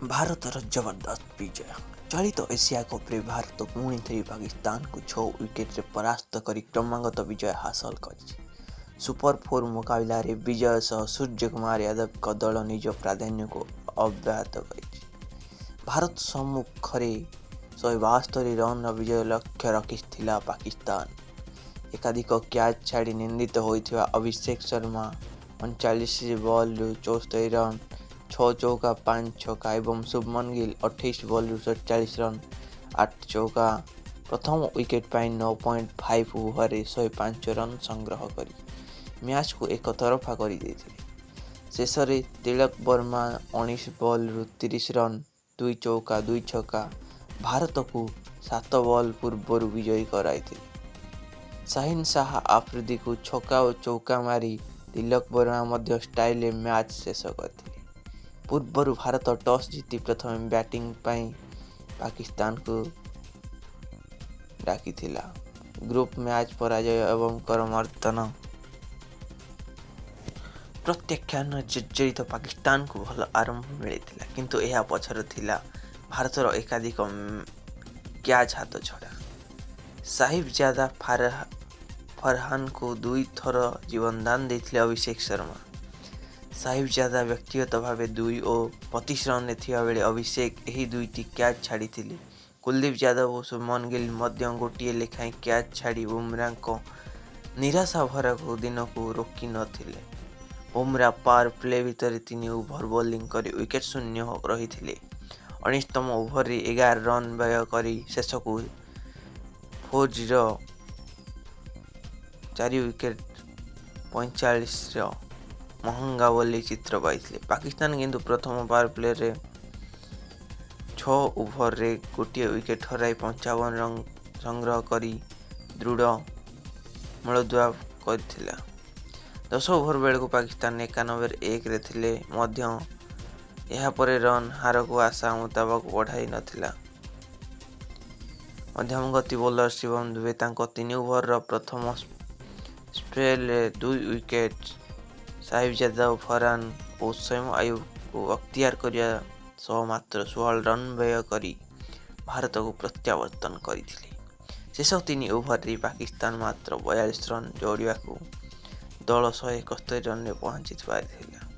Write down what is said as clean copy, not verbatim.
ଭାରତର ଜବରଦସ୍ତ ବିଜୟ। ଚଳିତ ଏସିଆ କପ୍‌ରେ ଭାରତ ପୁଣି ଥରେ ପାକିସ୍ତାନକୁ ଛଅ ୱିକେଟରେ ପରାସ୍ତ କରି କ୍ରମାଗତ ବିଜୟ ହାସଲ କରିଛି। ସୁପର ଫୋର୍ ମୁକାବିଲାରେ ବିଜୟ ସହ ସୂର୍ଯ୍ୟକୁମାର ଯାଦବଙ୍କ ଦଳ ନିଜ ପ୍ରାଧାନ୍ୟକୁ ଅବ୍ୟାହତ ରଖିଛି। ଭାରତ ସମ୍ମୁଖରେ 172 ରନ୍‌ର ବିଜୟ ଲକ୍ଷ୍ୟ ରଖିଥିଲା ପାକିସ୍ତାନ। ଏକାଧିକ କ୍ୟାଚ୍ ଛାଡ଼ି ନିନ୍ଦିତ ହୋଇଥିବା ଅଭିଷେକ ଶର୍ମା 39 ବଲ୍‌ରୁ 74 ରନ୍, ଛଅ ଚୌକା ପାଞ୍ଚ ଛକା ଏବଂ ଶୁଭମନ ଗିଲ୍ 28 ବଲ୍‌ରୁ 47 ରନ୍, ଆଠ ଚୌକା ପ୍ରଥମ ୱିକେଟ୍ ପାଇଁ 9.5 ଓଭରରେ 105 ରନ୍ ସଂଗ୍ରହ କରି ମ୍ୟାଚ୍‌କୁ ଏକତରଫା କରିଦେଇଥିଲେ। ଶେଷରେ ତିଳକ ବର୍ମା 19 ବଲ୍‌ରୁ 30 ରନ୍, ଦୁଇ ଚୌକା ଦୁଇ ଛକା ଭାରତକୁ ସାତ ବଲ୍ ପୂର୍ବରୁ ବିଜୟୀ କରାଇଥିଲେ। ଶାହିନ ଶାହ ଆଫ୍ରିଦିଙ୍କୁ ଛକା ଓ ଚୌକା ମାରି ତିଲକ ବର୍ମା ମଧ୍ୟ ଷ୍ଟାଇଲ୍‌ରେ ମ୍ୟାଚ୍ ଶେଷ କରିଥିଲେ। ପୂର୍ବରୁ ଭାରତ ଟସ୍ ଜିତି ପ୍ରଥମେ ବ୍ୟାଟିଂ ପାଇଁ ପାକିସ୍ତାନକୁ ଡାକିଥିଲା। ଗ୍ରୁପ୍ ମ୍ୟାଚ୍ ପରାଜୟ ଏବଂ କରମର୍ଦ୍ଦନ ପ୍ରତ୍ୟାଖ୍ୟାନରେ ଜର୍ଜରିତ ପାକିସ୍ତାନକୁ ଭଲ ଆରମ୍ଭ ମିଳିଥିଲା, କିନ୍ତୁ ଏହା ପଛରେ ଥିଲା ଭାରତର ଏକାଧିକ କ୍ୟାଚ୍ ହାତଛଡ଼ା। ସାହିବଜାଦା ଫରହାନଙ୍କୁ ଦୁଇ ଥର ଜୀବନଦାନ ଦେଇଥିଲେ ଅଭିଷେକ ଶର୍ମା। ସାହିବଜାଦା ବ୍ୟକ୍ତିଗତ ଭାବେ ଦୁଇ ଓ 32 ରନ୍‌ରେ ଥିବା ବେଳେ ଅଭିଷେକ ଏହି ଦୁଇଟି କ୍ୟାଚ୍ ଛାଡ଼ିଥିଲେ। କୁଲଦୀପ ଯାଦବ ଓ ଶୁଭମନ ଗିଲ୍ ମଧ୍ୟ ଗୋଟିଏ ଲେଖାଏଁ କ୍ୟାଚ୍ ଛାଡ଼ି ବୁମରାଙ୍କ ନିରାଶାଭରା ଦିନକୁ ରୋକି ନ ଥିଲେ। ବୁମରା ପାୱାର ପ୍ଲେ ଭିତରେ ତିନି ଓଭର ବୋଲିଂ କରି ୱିକେଟ୍ ଶୂନ୍ୟ ରହିଥିଲେ। 19ତମ ଓଭରରେ 11 ରନ୍ ବ୍ୟୟ କରି ଶେଷକୁ ଫୋର୍ଜିର ଚାରି ୱିକେଟ୍ 45 ମହଙ୍ଗା ବୋଲି ଚିତ୍ର ପାଇଥିଲେ। ପାକିସ୍ତାନ କିନ୍ତୁ ପ୍ରଥମ ପାୱାର ପ୍ଲେରେ ଛଅ ଓଭରରେ ଗୋଟିଏ ୱିକେଟ୍ ହରାଇ 55 ରନ୍ ସଂଗ୍ରହ କରି ଦୃଢ଼ ମୂଳଦୁଆ କରିଥିଲା। 10 ଓଭର ବେଳକୁ ପାକିସ୍ତାନ 91ରେ 1ରେ ଥିଲେ ମଧ୍ୟ ଏହା ପରେ ରନ୍ ହାରକୁ ଆଶା ମୁତାବକ ବଢ଼ାଇ ନ ଥିଲା। ମଧ୍ୟମଗତି ବୋଲର ଶିବମ ଦୁବେ ତାଙ୍କ ତିନି ଓଭରର ପ୍ରଥମ ସ୍ପେଲ୍‌ରେ ଦୁଇ ୱିକେଟ୍ ସାହିବଜାଦା ଫରହାନ ଓ ସୈମ ଆୟୁବଙ୍କୁ ଅକ୍ତିଆର କରିବା ସହ ମାତ୍ର 16 ରନ୍ ବ୍ୟୟ କରି ଭାରତକୁ ପ୍ରତ୍ୟାବର୍ତ୍ତନ କରିଥିଲେ। ଶେଷ ତିନି ଓଭରରେ ପାକିସ୍ତାନ ମାତ୍ର 42 ରନ୍ ଯୋଡ଼ିବାକୁ ଦଳ 171 ରନ୍‌ରେ ପହଞ୍ଚି ପାରିଥିଲା।